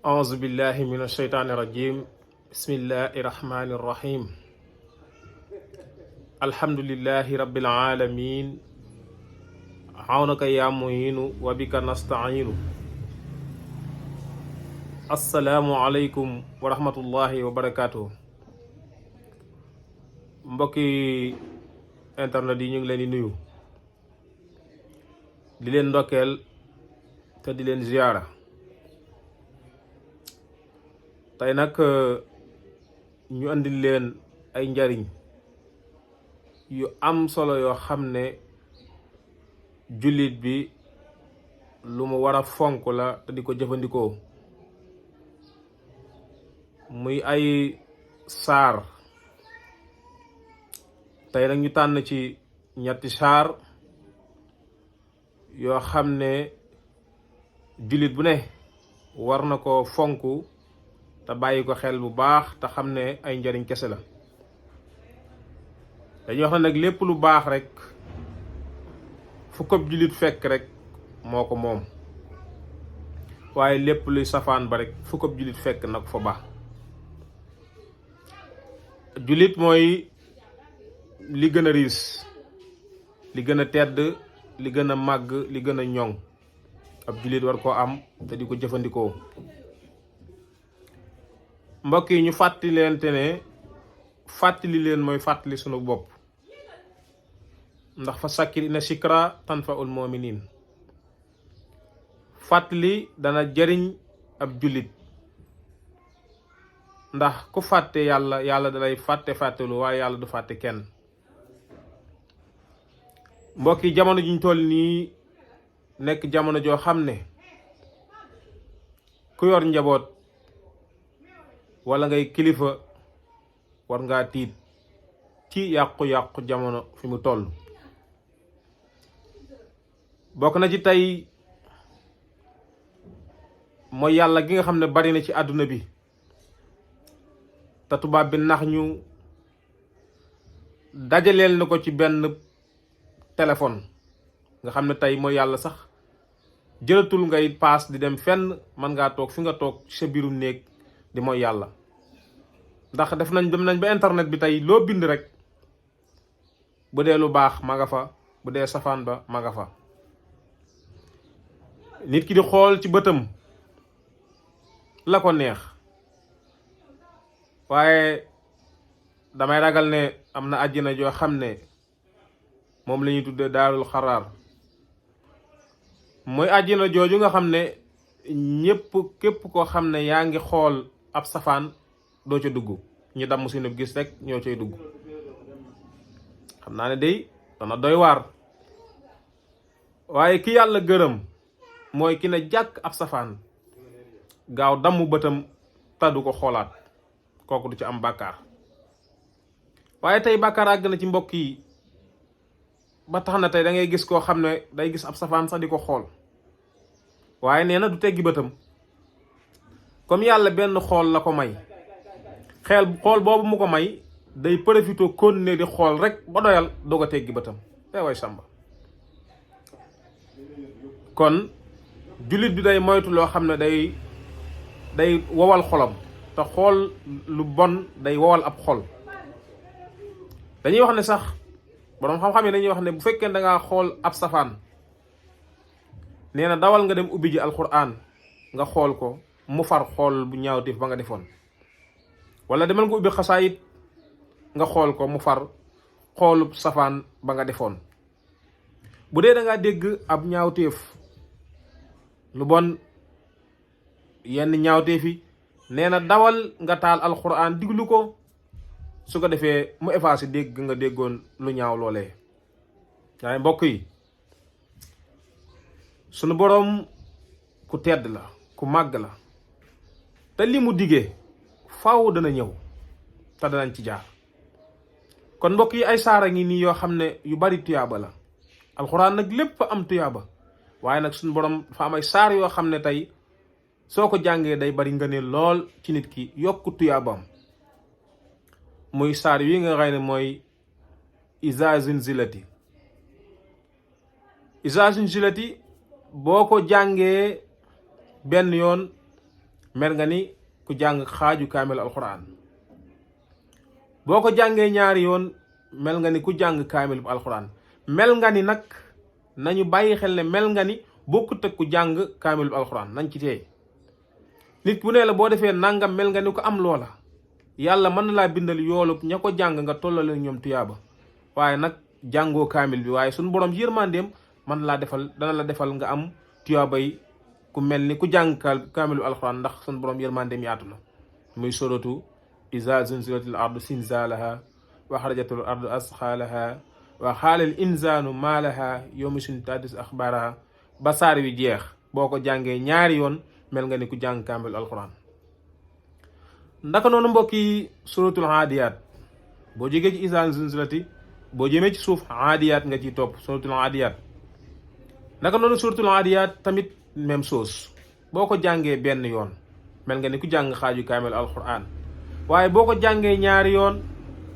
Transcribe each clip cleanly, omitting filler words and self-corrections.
auzu billahi min asheytaani rajim bismillahi rahmani rahim alhamdulillahi rabbil alamin awnaka ya muhinu wa bika nastainu assalaamu aleykum wa rahmatullahi wa barakatuh. Mbokki internet yi ñu ngi leen di nuyu di leen ndokkeel te di leen ziyaara. tey nag ñu andil leen ay njariñ yu am solo yoo xam ne jullit bi lu mu war a fonk la te di ko jëfandikoo, muy ay saar. tey nag ñu tànn ci ñetti saar yoo xam ne jullit bu ne war na ko fonk te bàyyi ko xel bu baax te xam ne ay njariñ kese la. dañuy wax ne nag lépp lu baax rek fu ko jullit fekk rek moo ko moom, waaye lépp luy safaan ba rek fu ko jullit fekk nag fa baax. jullit mooy li gën a riis, li gën a tedd, li gën a màgg, li gën a ñoŋ. ab jullit war koo am te di ko jëfandikoo. mbokk yi ñu fàttaleente ne fàttali leen mooy fàttali sunu bopp, ndax fa sakkir ina sikra tanfaul muminin. fàttali dana jëriñ ab jullit, ndax ku fàtte yàlla dalay fàttelu waaye yàlla du fàtte kenn. mbokk yi jamono ji ñu toll nii nekk jamono joo xam ne ku yor njaboot wala ngay kilifa war ngaa tiit ci yàqu-yàqu jamono fi mu toll. bokk na ci tey mooy yàlla gi nga xam ne bari na ci àdduna bi te tubaab bi nax ñu dajaleel na ko ci benn téléphone nga xam ne tey mooy yàlla sax jëlatul ngay paas di dem fenn, mën ngaa toog fi nga toog sa biirum néeg di mooy yàlla. ndax dem nañ ba internet bi tey loo bind rek bu dee lu baax ma nga fa, bu dee safaan ba ma nga fa. nit ki di xool ci bëtam la ko neex, waaye damay ragal ne am na àjjana joo xam ne moom la ñuy tuddee daarul xaraar. mooy àjjana jooju nga xam ne képp koo xam ne yaa ngi xool ab safaan doo ca dugg, ñu damm sunu gis rek ñoo cay dugg. xam naa ne day dana doy waar, waaye ki yàlla gërëm mooy ki ne jàkk ab safaan gaaw damm bëtam taddu ko xoolaat, kooku du ci am bàkkaar. waaye tey bàkkaar àgg na ci mbokk yi ba tax na tey da ngay gis koo xam ne day gis ab safaan sax di ko xool, waaye nee na du teggi bëtam. comme yàlla benn xool la ko may, xool boobu mu ko may day profité continuer di xool rek ba doyal doog a teggi bëtam. way sàmba. kon jullit bi day moytu loo xam ne day wowal xolam, te xool lu bon day wowal ab xol. dañuy wax ne sax boroom xam-xam yi dañuy wax ne bu fekkee da ngaa xool ab safaan, nee na dawal nga dem ubbi ji alquran nga xool ko mu far xool bu ñaawteef ba nga defoon. wala demal nga ubbi xasaayit nga xool ko mu far xoolub safaan ba nga defoon. bu dee da ngaa dégg ab ñaawteef, lu bon, yenn ñaawteef yi, nee na dawal nga taal alquran diglu ko, su ko defee mu effacé dégg nga déggoon lu ñaaw loolee. waaye mbokk yi, sunu boroom ku tedd la, ku màgg la, te li mu digee faaw dana ñëw te danañ ci jaar. kon mbokk yi, ay saara ngi nii yoo xam ne yu bari tuyaaba la. alxuraan nag lépp am tuyaaba, waaye nag suñu borom dafa am ay saar yoo xam ne tey soo ko jàngee day bari ngëneel lool ci nit ki, yokk tuyaabaam. muy saar wi nga xam ne mooy izaa zilzilati. izaa zilzilati boo ko jàngee benn yoon mel nga ni ku jàng xaaju kaamil alquran. boo ko jàngee ñaari yoon mel nga ni ku jàng kaamil bu alquran. mel nga ni nag nañu bàyyi xel ne mel nga ni bokkut ak ku jàng kaamil bu alquran. nañ ci teey nit bu ne la boo defee nangam mel nga ni ko am loola, yàlla mën na laa bindal yoolub ña ko jàng nga tollale ñoom tuyaaba. waaye nag jàngoo kaamil bi, waaye suñu borom yërmandeem dana la defal nga am tuyaabay ku mel ni ku jàng kaamil bi alquran, ndax suñu borom yërmandeem yaatu na. muy suratu iza zulzilatil ardu zilzalaha wa axrajatil ardu asqalaha wa xaalal insaanu maa laha yawma idin tuhaddithu axbaaraha ba saar wi jeex. boo ko jàngee ñaari yoon mel nga ni ku jàng kaamil alquran. ndaka noonu mbokk yi suratul aadiyaat, boo jógee ci iza zulzilati boo jëmee ci suuf aadiyaat nga ciy topp, suratul aadiyaat. naka noonu suratul aadiyaat tamit même chose, boo ko jàngee benn yoon mel nga ni ku jàng xaaju kaamil alquran. waaye boo ko jàngee ñaari yoon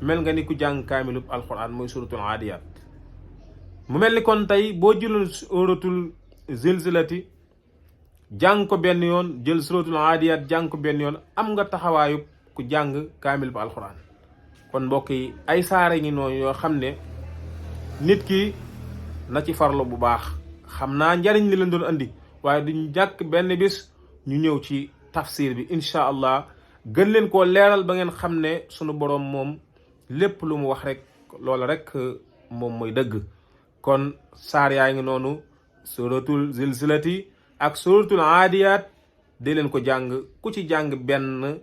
mel nga ni ku jàng kaamilub alquran, mooy suratul aadiyaat. mu mel ni kon tey boo jëloon suratul zilzilati jàng ko benn yoon, jël suratul aadiyaat jàng ko benn yoon, am nga taxawaayub ku jàng kaamil bu alquran. kon mbokk yi ay saare ngi noonu yoo xam ne nit ki na ci farlu bu baax. xam naa njariñ li leen doon andi, waaye duñ jàkk benn bis ñu ñëw ci tafsir bi incha allah gën leen koo leeral ba ngeen xam ne sunu boroom moom lépp lu mu wax rek loola rek moom mooy dëgg. kon saar yaa ngi noonu, suratul zilzilati ak suratul aadiyaat di leen ko jàng. ku ci jàng benn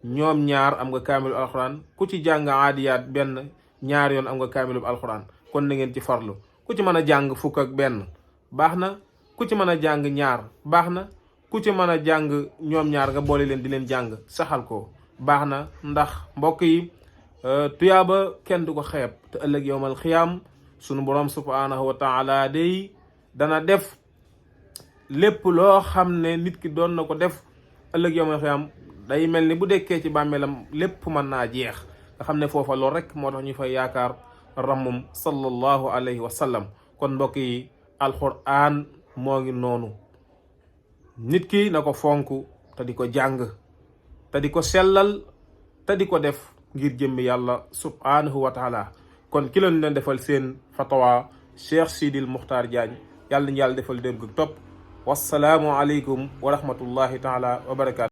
ñoom ñaar am nga kaamilu alquran, ku ci jàng aadiyaat benn ñaar yoon am nga kaamilu alquran. kon na ngeen ci farlu. ku ci mën a jàng fukk ak benn baax na, ku ci mën a jàng ñaar baax na, ku ci mën a jàng ñoom ñaar nga boole leen di leen jàng saxal ko baax na. ndax mbokk yi tuyaaba kenn du ko xeeb, te ëllëg yowmal xiyaam sunu borom subhanahu wa taala day dana def lépp loo xam ne nit ki doon na ko def ëllëg yowmal xiyaam. day mel ni bu dekkee ci bàmmeelam lépp mën naa jeex, nga xam ne foofa loolu rek moo tax ñu fay yaakaar rammum sallallahu alayhi wa sallam. kon mbokk yi alquran moo ngi noonu, nit ki na ko fonk te di ko jàng te di ko sellal te di ko def ngir jëmmi yàlla subhanahu wa taala. kon ki leen defal seen fatawa Cheikh Sidil Muxtaar Diagne, yàlla nañu yàlla defal dégg topp. wassalaamu aleykum wa rahmatullahi taala wa barakaatu.